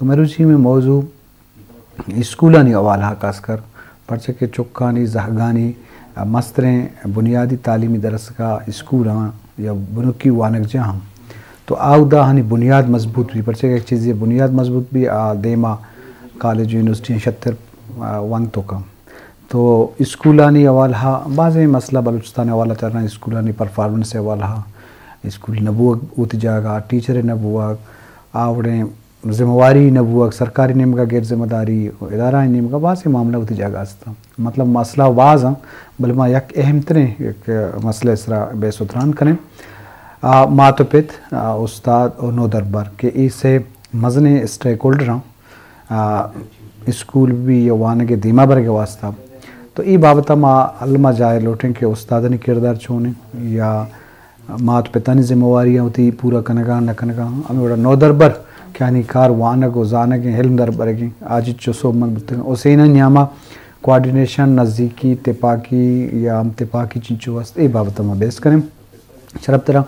تو مروچی میں موضوع اسکولانی حوالہ ءَ خاص کر، پرچہ کہ چکانی زہگانی مستریں بنیادی تعلیمی درسگاہ اسکولاں یا بنکی وانگجاہاں، تو آودا ہنی بنیاد مضبوط بی، پرچہ کہ یک چیزے بنیاد مضبوط بی، آ دیما کالج یونیورسٹی شتر، آ، ونت کن۔ تو اسکولانی حوالہ بازیں مسئلہ بلوچستان حوالہ ترنا، اسکولانی پرفارمنس حوالہ، اسکول نہ بوگ، وتی جاگہ ٹیچر نہ بوگ، آ وڑیں ذمہ واری نہ بوگ، سرکاری نیمگا غیر ذمہ داری، ادارہ نیمگا بازیں معاملہ وتی جاگہ است۔ مطلب مسئلہ باز ہیں، بلے ما یک اہم تریں یک مسئلہ سرا بحث و تران کنیں۔ آ، مات و پت، آ، استاد و نودربر کہ اے سے مزنیں اسٹیک ہولڈر ہیں، آ، اسکول بی یا وانگ دیما برگ واسطہ۔ تو اے بابت ما الما جائے لوٹیں کہ استادانی کردار چون ہیں یا مات پتانی ذمہ واری وتی پورا کنگا نہ کنگا، ہمیں وڑا نودربر کہ آنی کار وانگ و زانگ ہیں، علم دربرگ ہیں، آ چنچو سوبمند بوتگ ہیں۔ و سینا نیاما کوآرڈینیشن، نزدیکی، تپاکی یا ہم تپاکی چنچو است، اے بابت ما بحث کنیں۔ شرپ ترا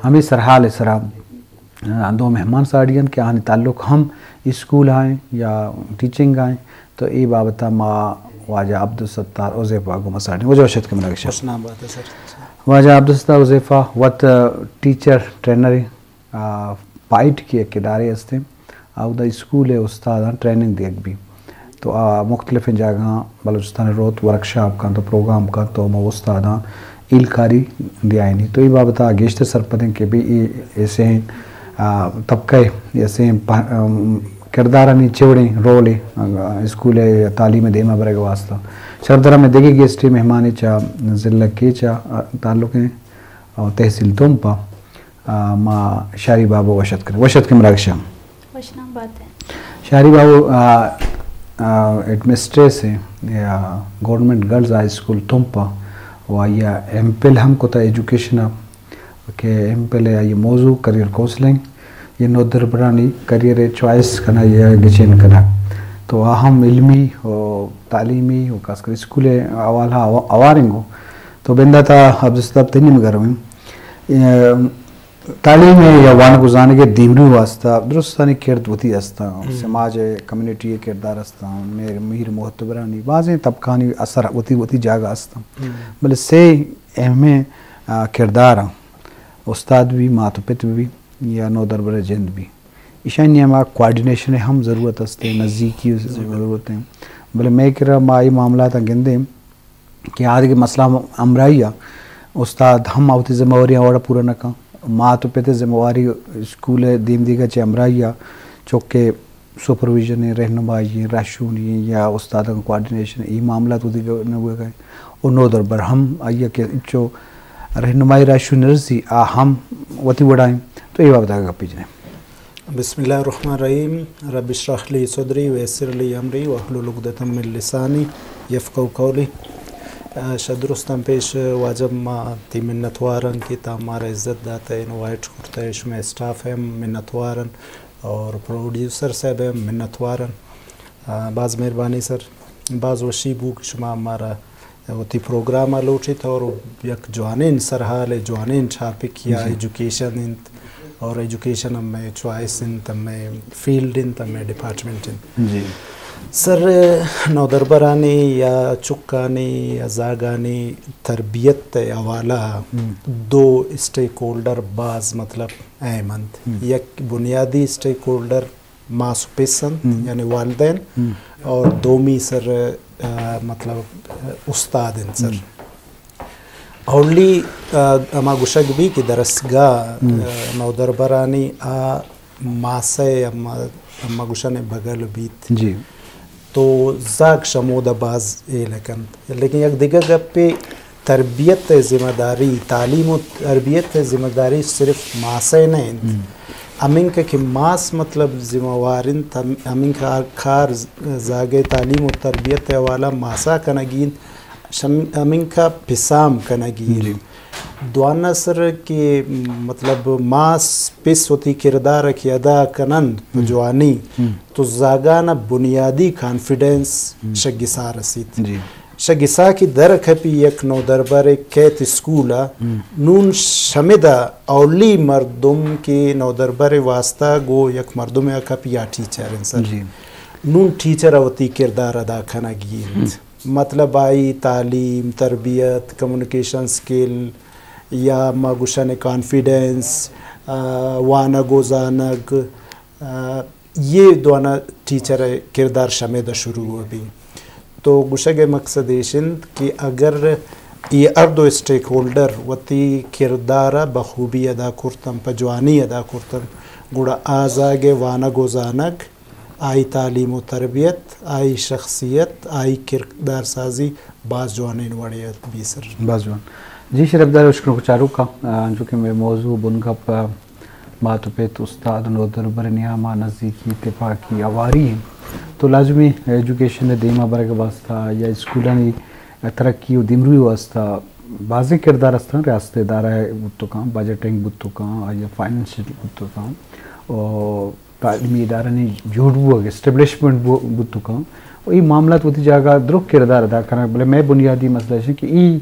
ہمیں سرحال سرا، آ، دو مہمان ساڑی ہیں کہ آنی تعلق ہم اسکول آئیں یا ٹیچنگ آئیں، تو اے بابت ما واجہ عبدالستار حذیفہ گوما ساڑی۔ واجہ وشت کہ منا گشا۔ خوش نام بات ہے سر۔ واجہ عبدالستار حذیفہ وت ٹیچر ٹرینر، آ، پائٹ کی یک ادارے ہستیں، اودا اسکول استاداں ٹریننگ دیگ بی۔ تو آ مختلفیں جاگہاں بلوچستان روت، ورکشاپ کنت و پروگرام کنت و ہما استاداں ہیلکاری دیائینی۔ تو اے بابت ءَ گیشتر سرپدیں کہ بی اے ایسے، آ، طبقہ ءِ ایسے پہ-، ام، کردارانی چے وڑیں رول ءَ، آ، اسکول ءِ تعلیم ءِ دیما برگ ءِ واسطہ۔ شرپ ترا مئے دگہ گیسٹیں مہمانے چہ ضلع کیچ ءَ تعلق ایں اور تحصیل تمپ ءَ، آ، ما شاری بابو وشت کنیں۔ وشت کہ مراگشاں۔ وش نام بات ہے۔ شاری بابو، آ، آ، ایڈمنسٹریس ہے یا گورنمنٹ گرلز ہائی اسکول تمپ ءَ، و آئی ءَ ایم فل ہم کتا ایجوکیشن ءَ، کہ ایم فل ءِ آئی موضوع کریئر کونسلنگ، یہ نودربرانی کریئر چوائس کنا یا گچین کنا۔ تو آ ہم علمی و تعلیمی و خاص کر اسکول حوالہ آوا-، آوارنگو۔ تو بنداتا عبدالستار تنی مگرویں۔ تعلیم ءِ یا وانگ و زانگ ءِ دیمروی واسطہ درستانی کرد وتی استاں، ہم۔ سماج ءِ کمیونٹی ءِ کردار استاں، میر، میر معتبرانی بازیں طبقانی اثر وتی، وتی جاگہ استاں۔ ہم۔ بلے سے اہمیں، آ، کردار آں، استاد بی، مات و پت بی یا نودربر جند بی۔ ایشانی نیاما کوآرڈینیشن ءِ ہم ضرورت است، نزدیکی ضرورت۔ ضرورت ہیں۔ بلے مئے کرا ما اے معاملات گندیں کہ آ دگہ مسئلہ ہم-، ہمراہی ءَ استاد ہم وتی ذمہ واری وڑ ءَ پورا نہ کن۔ مات و پت ءِ ذمہ واری اسکول ءِ دیم دیگ ءَ چہ ہمراہی ءَ چوکہ سپرویژن ءِ، رہنمائی ءِ، راہشونی ءِ یا استاداں کوآرڈینیشن ءِ، اے معاملات وتی نہ بوگ ءَ۔ و نودربر ہم آئی ءَ کہ انچو رہنمائی راہشونی نہ رسی، آ ہم وتی وڑا ایں۔ تو اے بابت ءَ گپے جنیں۔ بسم اللہ الرحمن الرحیم۔ رب اشرح لی صدری ویسر لی امری واحلل عقدۃ من لسانی یفقہوا قولی۔ آ، شہ درستاں پیش واجہ ما تئی منتوار آں کہ تا مارا عزت داتہ، انوائٹ کرتہ، شمئے اسٹاف ءِ ہم منتوار آں اور پروڈیوسر صاحب ءِ ہم منتوار آں۔ آ، باز مہربانی سر، باز وشی بو کہ شما مارا وتی پروگرام ءَ لوٹ ایت اور یک جوانیں سرحال ءِ، جوانیں ٹاپک یا جی۔ ایجوکیشن انت اور ایجوکیشن ہمے چوائس انت، ہمے فیلڈ انت، ہمے ڈپارٹمنٹ انت۔ جی۔ سر، نودربرانی یا چکانی یا زاگانی تربیت ءِ حوالہ ءَ ہم۔ دو اسٹیک ہولڈر باز مطلب اہم انت۔ ہم۔ یک بنیادی اسٹیک ہولڈر ماس و پس انت، ہم۔ یعنی والدین، ہم۔ اور دومی سر، آ، مطلب، آ، استاد انت سر۔ ہم۔ اولی، آ، ہما گوشگ بی کہ درسگاہ، ہم۔ آ، نودربرانی آ ماسئے ہما، ہما گوشن بگل بیت۔ جی۔ تو زاگ شمودا باز ہیل کنت۔ لیکن یک دگہ گپے، تربیت ءِ ذمہ داری، تعلیم و تربیت ءِ ذمہ داری صرف ماسئے نہ انت۔ ہم۔ ہمینکہ کہ ماس مطلب ذمہ وار انت، ہم-، ہمینکہ آ کار ز-، زاگ ءِ تعلیم و تربیت ءِ حوالہ ماسا کنگی انت، شم-، ہمینکہ پسام کنگی انت۔ جی۔ دوانا سر کہ مطلب ماس پس وتی کردار کہ ادا کنند پہ ہم۔ جوانی، ہم۔ تو زاگان بنیادی کانفیڈنس ہم۔ شگسار رسیت۔ جی۔ چہ گسا کہ در کپی یک نودربرے کیت اسکول ءَ، نون شمد ءَ اولی مردم کہ نودربر ءِ واسطہ گوں یک مردمے ءَ کپی آ ٹیچر انت سر۔ جی۔ نون ٹیچر ءَ وتی کردار ادا کنگی انت۔ مطلب آئی تعلیم، تربیت، کمیونیکیشن سکل یا ما گوشن کانفیڈنس، آ، وانگ و زانگ، آ، یہ دوانا ٹیچر ءِ کردار شمید ءَ شروع بی۔ تو گوشگ ءِ مقصد ایش انت کہ اگر یہ ہر دو اسٹیک ہولڈر وتی کردار ءَ بخوبی ادا کرتن، پہ جوانی ادا کرتن، گڑا آ زاگ ءِ وانگ و زانگ، آئی تعلیم و تربیت، آئی شخصیت، آئی کردار سازی باز جوانین وڑے ات بی سر۔ باز جوان۔ جی شرفدار اشکنوک چاروکاں، آ، انچو کہ مئے موضوع بنگپ، آ، مات و پت، استاد، نودربر نیاما نزیکی، تپاکی، اواری انت۔ تو لازمی ایجوکیشن ءِ دیما برگ ءِ واسطہ یا اسکولانی ترقی و دیمروی واسطہ بازیں کردار استاں، ریاست ادارہ بوت کاں، بجٹنگ بوت کاں، یا فائنانشل بوت کاں، و تعلیمی ادارہانی جوڑ بوگ، اسٹیبلشمنٹ بو-، بوت کاں۔ و ای معاملات وتی جاگہ درو کردار ادا کنگ، بلے مئے بنیادی مسئلہ اش کہ ای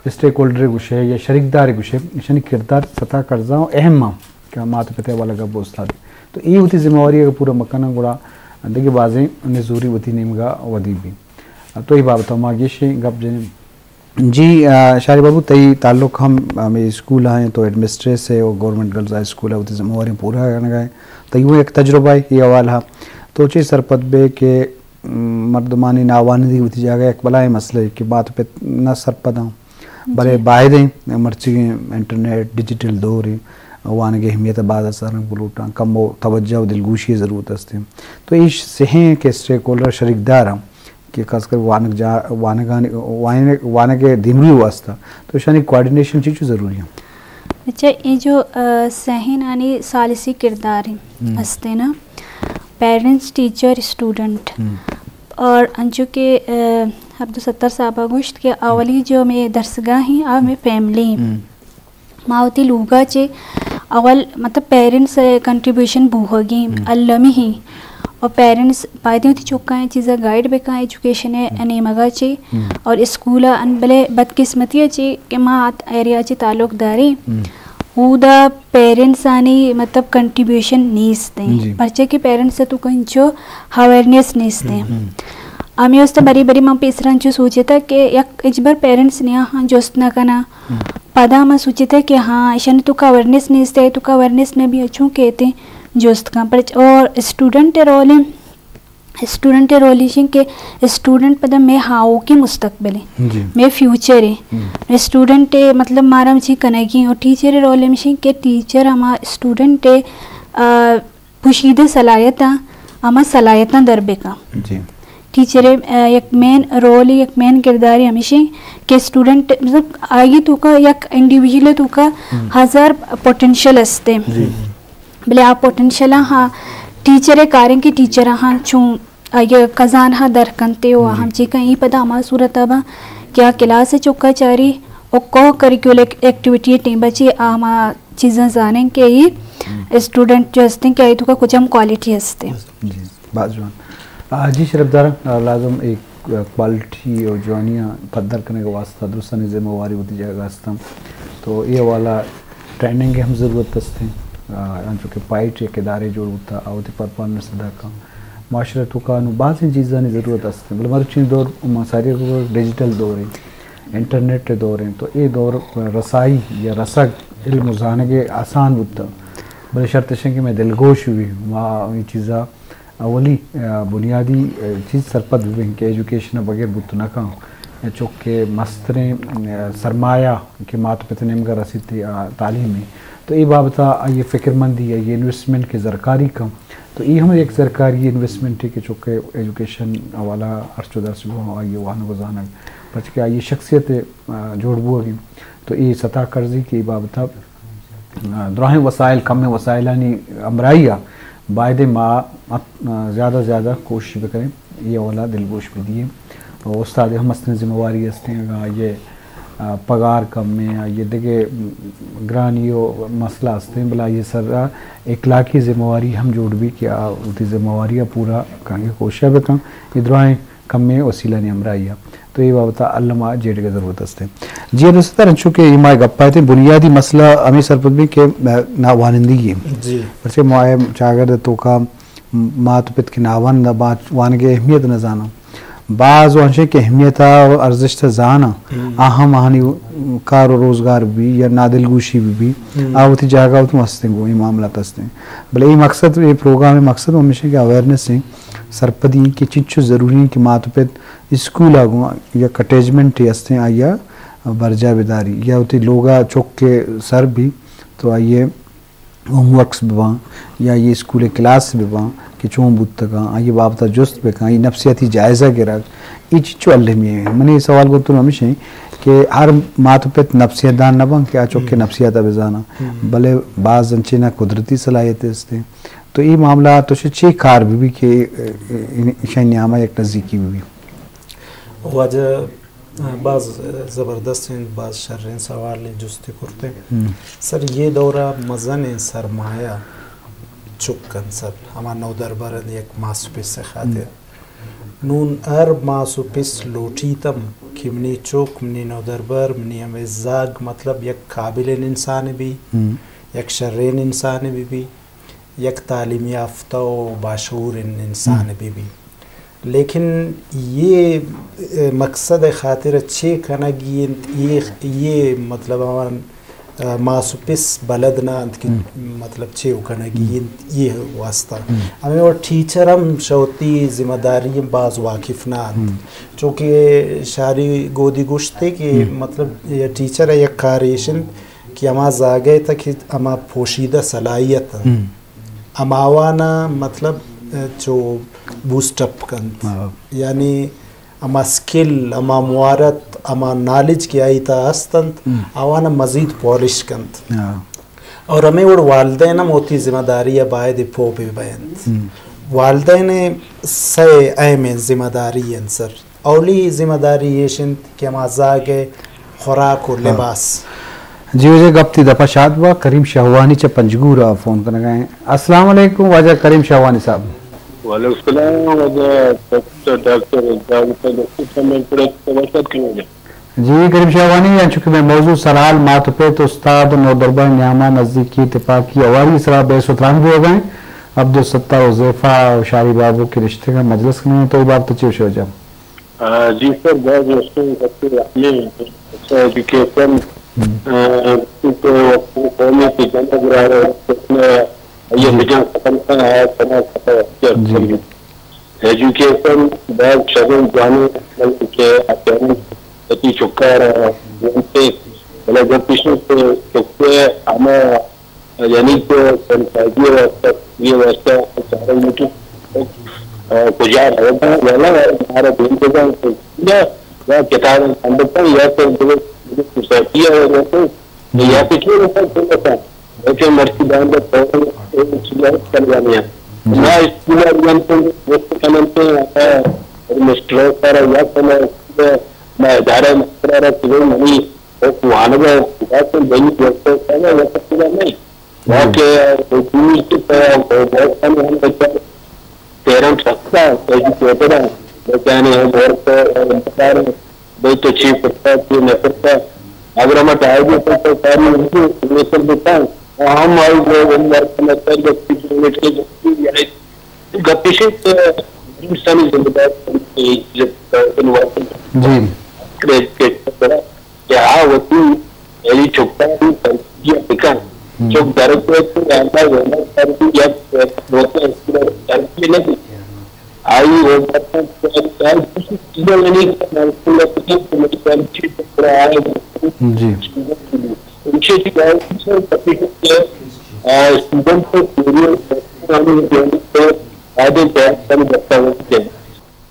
اسٹیک ہولڈر گوشے یا شریکدار گوشے، اشانی کردار ستا کرزاں و اہم آں کہ مات پتے والا گپ استاد۔ تو ای وتی ذمہ واری اگر پورا مکنن گڑا دگہ بازیں نزوری وتی نیمگا ودی بی۔ تو ای بابت ما گیشیں گپ جنیں۔ جی، آ، شاری بابو، تئی تعلق ہم ہمے اسکول ءَ انت، تو ہیڈ مسٹریس ئے و گورنمنٹ گرلز ہائی اسکول ءَ وتی ذمہ واری پورا کنگ ءَ ئے۔ تئی اوں یک تجربہ ئے اے حوالہ ءَ۔ تو چے سرپد بے کہ، م، مردمانی ناواندہی وتی جاگہ ءَ یک بلاہیں مسئلہ ئے کہ مات پت نہ سرپد آں۔ بلے باید ایں مرچیگیں انٹرنیٹ، ڈیجیٹل دور ایں، وانگ ءِ اہمیت ءَ باز ارس دارگ بلوٹاں، کمو توجہ و دلگوشی ءِ ضرورت است ایں۔ تو ایش سہیں کہ اسٹیک ہولڈر شریکدار آں۔ کہ خاص کر وانگ جا-، وانگانی، وانگ، وانگ ءِ دیمروی ءِ واستہ تو اشانی کوآرڈینیشن چی چو ضروری ایں؟ اچھا، اے جو، آ، سہینانی ثالثی کردار ایں، ہستے نا، پیرنٹس، ٹیچر، اسٹوڈنٹ۔ اور انچو کہ، آ، عبدالستار صاحب ءَ گوشت کہ اولی جو ہمے درسگاہ ایں، آ ہمے فیملی ایں۔ ما وتی لوگا چے اول مطلب پیرنٹس ءِ کنٹریبیوشن بوہگی ایں، المی ایں، اور پیرنٹس بایدیں وتی چکاں اے چیزا گائیڈ بکاں ایجوکیشن ءِ نیمگا چے، اور اسکول ءَ ان، بلے بدقسمتی ءَ چے کہ ما ات ایریا چے تعلق داریں، اودا پیرنٹس آنی مطلب کنٹریبیوشن نیست ایں، پرچہ کہ پیرنٹس ءَ تو انچو اویئرنیس نیست ایں۔ ہمے واستہ بری بری من پیسرا انچو سوچتا کہ یک ہچبر پیرنٹس نیا ہاں جست نہ کناں۔ پدا من سوچتا کہ ہاں، ایشانی توکا اویئرنیس نیست ایں، توکا اویئرنیس نہ بی، چون کہتے جست کن۔ پر اور اسٹوڈنٹ ءِ رول ایں، اسٹوڈنٹ ءِ رول ایش ایں کہ اسٹوڈنٹ پدا مئے آؤکیں مستقبل ایں، مئے فیوچر ایں۔ اسٹوڈنٹ ءِ مطلب مارا چی کنگی ایں، اور ٹیچر ءِ رول ایش ایں کہ ٹیچر ہما اسٹوڈنٹ ءِ، آ، پوشیدہ صلاحیتاں، ہما صلاحیتاں در بکاں۔ ٹیچر ءِ، آ، یک مین رول، یک مین کردارے ہمیش ایں کہ اسٹوڈنٹ، مطلب، آئی توکا یک انڈیویجول توکا ہزار پوٹینشل است ایں۔ بلے آ پوٹینشل ہاں ٹیچر ءِ کار ایں کہ ٹیچر ہاں چون آئی کزان ہاں در کنتے و ہمچی کن ای پدا ہما صورت ءَ باں کہ آ کلاس ءِ چکا چاری و کو کریکولر ایکٹیویٹی ٹیم بچی آ ہما چیزاں زانیں کہ ای اسٹوڈنٹ جو ہستیں کہ آئی توکا کجام کوالٹی ہستیں۔ جی، باز جوان۔ آ، جی شرفدار، آ، لازم ایک، آ، کوالٹی اور جوانیاں پدر کنگ ءِ واستہ درستانی ذمہ واری وتی جاگہ ہستاں۔ تو اے حوالہ ٹریننگ ءِ ہم ضرورت ہستیں۔ آ، انچو کہ پائٹ یک ادارے جوڑ بوتا، آ وتی پرفارمنس ادا کن۔ معاشرہ توکا نوں بازیں چیزانی ضرورت ہستیں۔ بلے مرچی دور ما ساری ڈیجیٹل دور ایں، انٹرنیٹ ءِ دور ایں، تو اے دور رسائی یا رسگ علم و زانگ ءِ آسان بوتا۔ بلے شرط ایش ایں کہ مئے دلگوش بی، ما اے چیزا اولی، آ، بنیادی، آ، چیز سرپد ببیں کہ ایجوکیشن ءَ بغیر بوت نہ کن۔ چونکہ مستریں، آ، سرمایہ کہ مات پت نیمگا رسیت، آ، تعلیم ایں۔ تو اے بابت ءَ آئی فکرمندی، آئی انویسٹمنٹ کہ زرکاری کن، تو اے ہم یک زرکاری انویسٹمنٹ ایں کہ چونکہ ایجوکیشن حوالہ ارچ و درچ گوں آئی وانگ و زانگ، پرچہ کہ آئی شخصیت، آ، جوڑ بوگ ایں۔ تو اے ستا کرزی کہ اے بابت ءَ دراہیں وسائل، کمیں وسائلانی ہمراہی ءَ باید ما زیادہ زیادہ کوشش بکنیں، اے حوالہ دلگوش بدییں۔ استاد ہم مستریں ذمہ واری ہستیں، اگاں آئی ءِ، آ، پگار کم ایں، آئی ءِ دگہ گرانی و مسئلہ ہستیں، بلے آئی ءِ سرا اخلاقی ذمہ واری ہم جوڑ بی کہ آ وتی ذمہ واری ءَ پورا کنگ ءِ کوشش بکن۔ اے دراہیں کمیں وسیلہ نی ہمراہی ءَ۔ تو اے بابت ءَ الم ءَ جیڑگ ءِ ضرورت است۔ جی عبدالستار، انچو کہ اے ما گپ ءَ اتیں، بنیادی مسئلہ ہمے سرپد بی کہ، ءَ، ناوانندگی ایں۔ جی۔ پرچہ ما اے چاگرد ءِ توکا مات و پت کہ ناوند ءَ باز وانگ ءِ اہمیت نہ زاناں۔ باز وانشیں کہ اہمیت ءَ و ارزشت ءَ زاناں، ہم۔ آ ہم آہانی کار و روزگار بی یا نادلگوشی بی بی، ہم۔ آ وتی جاگہ ءَ وتی ہستیں گوں اے معاملات ہستیں۔ بلے اے مقصد، اے پروگرام ءِ مقصد ہمیش ایں کہ اویئرنس ایں، سرپدی ایں کہ چنچو ضروری ایں کہ مات و پت اسکول ءَ گوں یک اٹیچمنٹے ہستیں آئی ءَ برجاہ بداری یا وتی لوگ ءَ چک کہ سر بی تو آئی ءِ ہوم ورکس بباں یا آئی ءِ اسکول ءِ کلاس بباں کہ چون بوتگاں، آئی ءِ بابت ءَ جست بکن، آئی ءِ نفسیاتی جائزہ گرگ، اے چنچو المی ایں۔ منی سوال گوں تو ہمیش ایں کہ ہر مات و پت نفسیات دان نہ باں کہ آ چک ءِ ہم۔ نفسیات ءَ بزاناں، ہم۔ بلے باز انچیں نا قدرتی صلاحیت ہستیں۔ تو اے معاملہ تو چے کار بہ بی کہ، ءَ، ءَ، ایشانی نیام ءَ یک نزیکی بہ بی؟ واجہ باز زبردستیں، باز شریں سوالے جستے کرتے۔ ہم۔ سر، اے دور ءَ مزنیں سرمایہ چک انت سر، ہما نودربر انت یک ماس و پس ءِ خاطر۔ ہم۔ نون ہر ماس و پس لوٹیت ہم کہ منی چک، منی نودربر، منی ہمے زاگ، مطلب، یک قابلیں انسانے بی، ہم۔ یک شریں انسانے بہ بی، یک تعلیم یافتہ و باشعوریں انسان ہم۔ بہ بی۔ لیکن اے، اے مقصد ءِ خاطر ءَ چے کنگی انت، اے، اے مطلب آوان، ءَ، ماس و پس بلد نہ انت کہ ہم۔ مطلب چے و کنگی ہم۔ انت اے واسطہ۔ ہم۔ ہمے وڑ ٹیچر ہم شہ وتی ذمہ داری باز واقف نہ انت۔ ہم۔ چونکہ شاری گودی گوشتے کہ ہم۔ مطلب اے ٹیچر ءِ یک کار ایش انت کہ ہما زاگہ ءِ تہ کہ ہما پوشیدہ صلاحیت انت، ہم۔ ہماوان ءَ مطلب، ءَ، چو بوسٹ اپ کنت۔ ہاں۔ یعنی ہما اسکل، ہما مہارت، ہما نالج کہ آئی تہ ہست انت، ہم۔ آوان ءَ مزید پالش کنت۔ ہاں۔ اور ہمے وڑ والدین ہم وتی ذمہ داری ءَ باید پوہ بہ بینت۔ ہم۔ والدین ءِ سئے اہمیں ذمہ داری انت سر۔ اولی ذمہ داری ایش انت کہ ہما زاگ ءِ خوراک و ہاں۔ لباس۔ جی واجہ، گپ تئی دپ ءَ شات با۔ کریم شہوانی چہ پنجگور ءَ فون کنگ ءَ ایں۔ السلام علیکم واجہ کریم شہوانی صاحب۔ وعلیکم السلام واجہ ڈاکٹر، ڈاکٹر، ڈاکٹر، ڈاکٹر صاحب، میں پڑھا تو بات کر کے واجہ۔ جی کریم شہوانی، انچو کہ مئے موضوع سرحال مات و پت، استاد و نودربر نیاما نزیکی، تپاکی، ہواری سرا بحث و تران بوگا ایں۔ عبدالستار حذیفہ و شاری بابو کہ نشتگ ایں مجلس کنگ ءَ ایں، تو اے بابت ءَ چے گوش ئے واجہ؟ آ، جی سر، باز وشیں گپے، ہمے ایجوکیشن، ہم۔ آ، تو قومی کی جنگ رہا ہے، اس میں یہ ہم۔ بجان ختم کا ہے، سما ختم۔ جی۔ ایجوکیشن باز شریں جانے، بلکہ اکیڈمک وتی چکار ءَ وانتے، بلے گپ ایش انت کہ چکے ہما یعنی کہ سنسائیڈی ءِ واسطہ، یہ واسطہ چارگ لوٹی، آ، کجا روگا، یا نا، مارا دیم دگا، یا، یا کتاب سنبھتا، یا تو سوسائٹی ءَ روگا، ہم۔ یا کچھ نہیں ہوتا، تو بتا، ایسے مرچی باندھ تو، چیزیں کر جانے ہیں۔ جی۔ نہ اسکول ءَ جان تو، دوست کنن تو، آ، مسٹر سارا یا کنا، نہ ادارہ مسٹر سارا، منی او وانگ ءَ خدا تو بھئی دوستو، سب وقت پورا نہیں۔ ہم۔ واقعی دوستی تو بہت کم ہم بچہ پیرنٹ رکھتا، ایجوکیٹڈ ہے، بچانے ہم ورک، انتظار، بھئی تو چی کرتا، چی نہ کرتا۔ اگر ہم ٹائم بھی کرتا، ساری اردو سگنیچر دیتا ہے، اور ہم آئی جو ہم ورک کرنا چاہیے، دس کلومیٹر کی دوستی بھی آئی۔ گپ ایش انت کہ انسانی ذمہ داری بنت کہ جب جی۔ ایجوکیشن کرا کہ آ وتی یعنی چکانی تربیت بکن۔ ہم۔ چک درک ءَ تو آندا زیادہ تربیت یک وتی اسکول تربیت نہ بیت۔ آئی روزگار چیزیں یعنی اسکول ءَ بکن تو میری کوالٹی تو پورا آئے۔ جی۔ انچے کہ آ، اسٹوڈنٹ کو پوری آدھے طور پر بتا ہوتے ہیں۔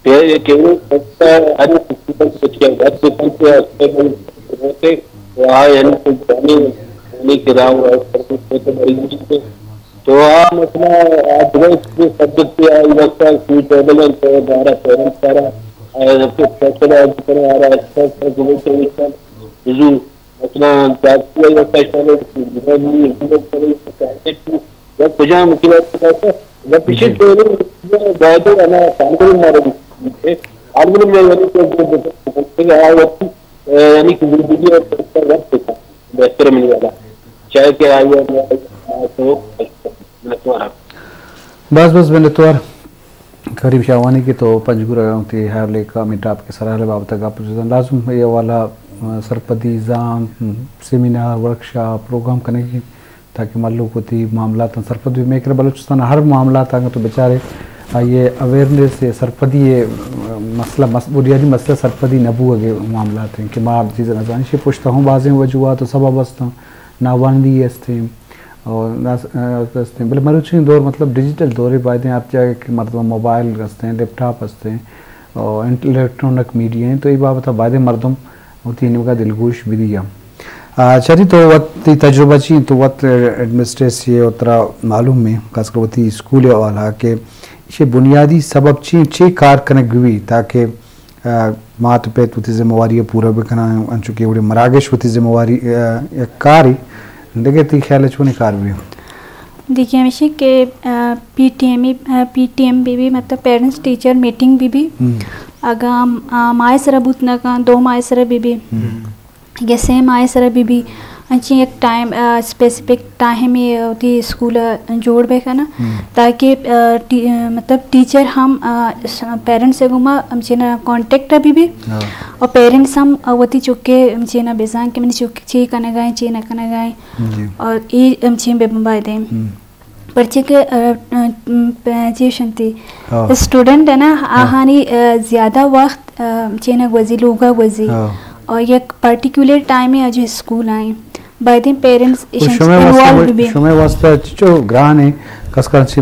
کہ، کہ ہر ایک اسٹوڈنٹ کو کیا بات بتاتے ہیں، اکثر ہم ہوتے ہیں، تو آ یعنی کہ جانے، یعنی کہ راہ، راہ پر کچھ ہوتے مریض ہوتے ہیں۔ تو آ مسئلہ، آ درست جو سبجیکٹ پہ آ وقت سوئٹیبل ہے، تو ہمارا پیرنٹس سارا، آ، فیصلہ آ جتنا آ رہا ہے، اس پر گوشت ہے، حضور، مثلاً، ذاتی یا کشتن، یا کجام مشکلات، یا پیچھے تو باید ہمارا فنڈنگ مارا عالم علم نے وتی کہ آ وتی، اے، یعنی کہ زندگی اور بہتر وقت دیتا، بہتر ملنے والا، چاہے کہ آئی تو منتوار۔ بس بس منتوار۔ کریم شاہوانی کہ تو پنجگور ءَ وتی ہیال ءَ ہمے ٹاپک ءِ سرا ہیال ءِ بابت ءَ گپ جتن، لازم اے حوالہ ءَ سرپدی زانت، سیمینار، ورکشاپ، پروگرام کنگی، تاکہ مھلوک وتی معاملاتاں سرپد بہ، مئے کرا بلوچستان ءِ ہر معاملات اگاں تو بچارے، آئی ءِ اویئرنس ءِ سرپدی ءِ مسئلہ، مس-، بنیادی مسئلہ سرپدی نہ بوگ ءِ معاملات ایں کہ ما چیز نہ زانیں۔ ایشی پشت ءَ ہوں بازیں وجوہات ءُ سبب استاں، ناواندہی استیں، اور ناس-، آ، استیں۔ بلے مروچی دور، مطلب، ڈیجیٹل دور ءَ، بایدیں ہر جاگہ کہ مردم موبائل استیں، لیپ ٹاپ استیں، اور انٹ-، الیکٹرانک میڈیا ایں، تو اے بابت ءَ بایدیں مردم وتی نیمگ ءَ دلگوش بدیاں۔ آ، چری تو وتی تجربہ چی ایں؟ تو وت ایڈمنسٹریٹر ئے ءُ ترا معلوم ایں، خاص کر وتی اسکول ءِ حوالہ ءَ کہ ایشی بنیادی سبب چی ایں، چے کار کنگ بہ بی تاکہ، آ، مات ءُ پت وتی ذمہ واری ءَ پورا بہ کناں، انچو کہ وڑیں مراگش وتی ذمہ واری، آ، یک کارے، دگہ تئی خیال ءَ چونیں کار بہ بی؟ دیکھیے، ہمیشی کہ، آ، پی ٹی ایم، آ، پی ٹی ایم بہ بی، مطلب پیرنٹس ٹیچر میٹنگ بہ بی۔ ہم۔ اگاں، آ، ماہ ءِ سرا بوت نہ کنت، دو ماہ ءِ سرا بہ بی۔ ہم۔ یا سے ماہ ءِ سرا بہ بی، انچیں یک ٹائم، آ، اسپیسیفک ٹائمے وتی اسکول ءَ جوڑ بہ کناں، ہم۔ تاکہ، آ، ٹی-، آ، مطلب ٹیچر ہم، آ، س-، پیرنٹس ءِ گوما ہمچین ءَ کانٹیکٹ ءَ بہ بی۔ ہاں۔ اور پیرنٹس ہم، آ، وتی چک ءَ ہمچین ءَ بزان کہ منی چک چے کنگ ءَ ایں، چے نہ کنگ ءَ ایں۔ جی۔ اور اے ہمچین بہ بایدیں۔ ہم۔ پرچے کہ، آ، آ، م، پ-، چی شنتی، ہاں۔ اسٹوڈنٹ ہے نا، ہاں۔ آہانی، آ، زیادہ وقت، آ، چینا گوزی، لوگا گوزی۔ ہاں۔ اور یک پرٹیکولر ٹائم ہے جو اسکول آئیں۔ بایدیں پیرنٹس ایشاں انوالو بہ بی۔ شمئے واسطہ چچو گران ہے، کس کس چی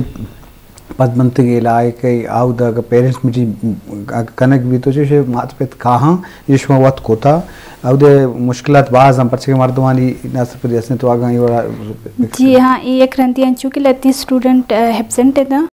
پد منتگے لائق ہے، آودا اگر پیرنٹس میٹنگ کنگ بی تو چی شے مات پت کاہاں، یہ شما وقت کوتا، اودے مشکلات باز ہم، پرچے کہ مردمانی نہ سرپدی ہستیں تو آگاں یہ وڑا۔ جی ہاں، یہ یک رندی انچو کہ لتی اسٹوڈنٹ، آ، ایبسنٹ ہے تا،